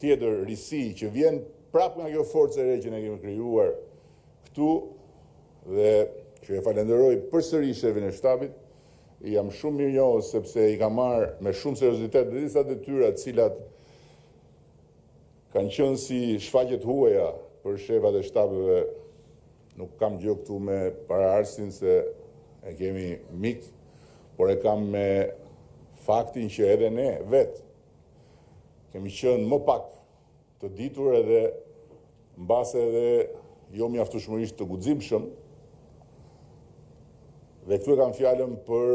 tjetër risi që vjen prapë nga kjo forcë e re që ne kemi krijuar këtu dhe që e falenderoj përsëri shefin e shtabit, i jam shumë mirënjohës sepse i ka marrë me shumë seriozitet dhe disa detyra të cilat kanë qenë si shfaqje të huaja për shefat e shtabeve. Nuk kam gjë këtu me paraardhësin se e kemi mik, por e kam me faktin që edhe ne vetë kemi qenë më pak të ditur edhe mbase edhe jo mjaftueshmërisht të guximshëm. Dhe këtu e kam fjalën për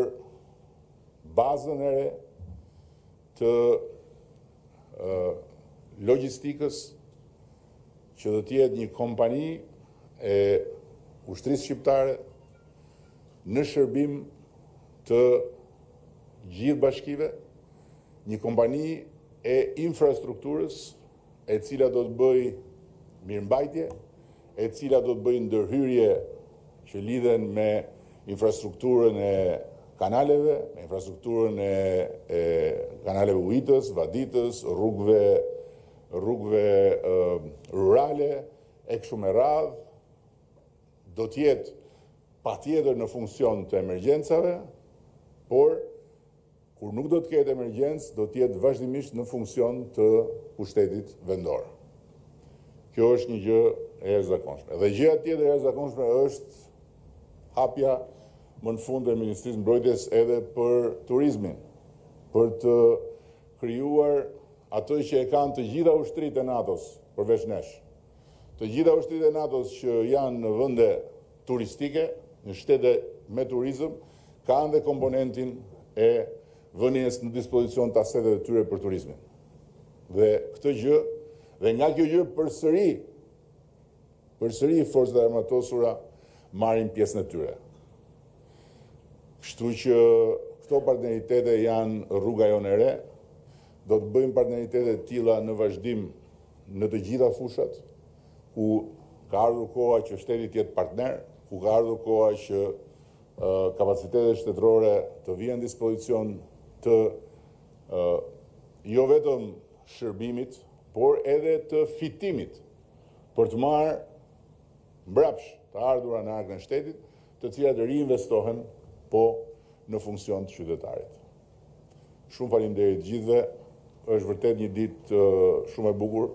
bazën e re të logjistikës që do të jetë një kompani e ushtrisë shqiptare në shërbim të gjithë bashkive, një kompani e infrastrukturës e cila do të bëjë mirëmbajtje, e cila do të bëjë ndërhyrje që lidhen me infrastrukturën e kanaleve, me infrastrukturën e, e kanaleve ujitës, vaditës, rrugëve rrugëve rurale e kështu me radhë, do të jetë patjetër në funksion të emergjencave, por kur nuk do të ketë emergjencë, do të jetë vazhdimisht në funksion të pushtetit vendor. Kjo është një gjë e jashtëzakonshme. Dhe gjëja tjetër e jashtëzakonshme është hapja më në fund e Ministrisë së Mbrojtjes edhe për turizmin, për të krijuar atë që e kanë të gjitha ushtritë e NATO-s përveç nesh. Të gjitha ushtritë e NATO-s që janë në vende turistike, në shtete me turizëm, kanë dhe komponentin e vënies në dispozicion të aseteve të tyre për turizmin. Dhe këtë gjë, dhe nga kjo gjë përsëri, përsëri forcat e armatosura marrin pjesën e tyre. Kështu që këto partneritete janë rruga jonë e re, do të bëjmë partneritete të tilla në vazhdim në të gjitha fushat, ku ka ardhur koha që shteti të jetë partner, ku ka ardhur koha që kapacitetet shtetërore të vihen në dispozicion të jo vetëm shërbimit, por edhe të fitimit për të marrë mbrapsh të ardhura në arkën e shtetit, të cilat riinvestohen po në funksion të qytetarit. Shumë faleminderit të gjithëve. Është vërtet një ditë shumë e bukur.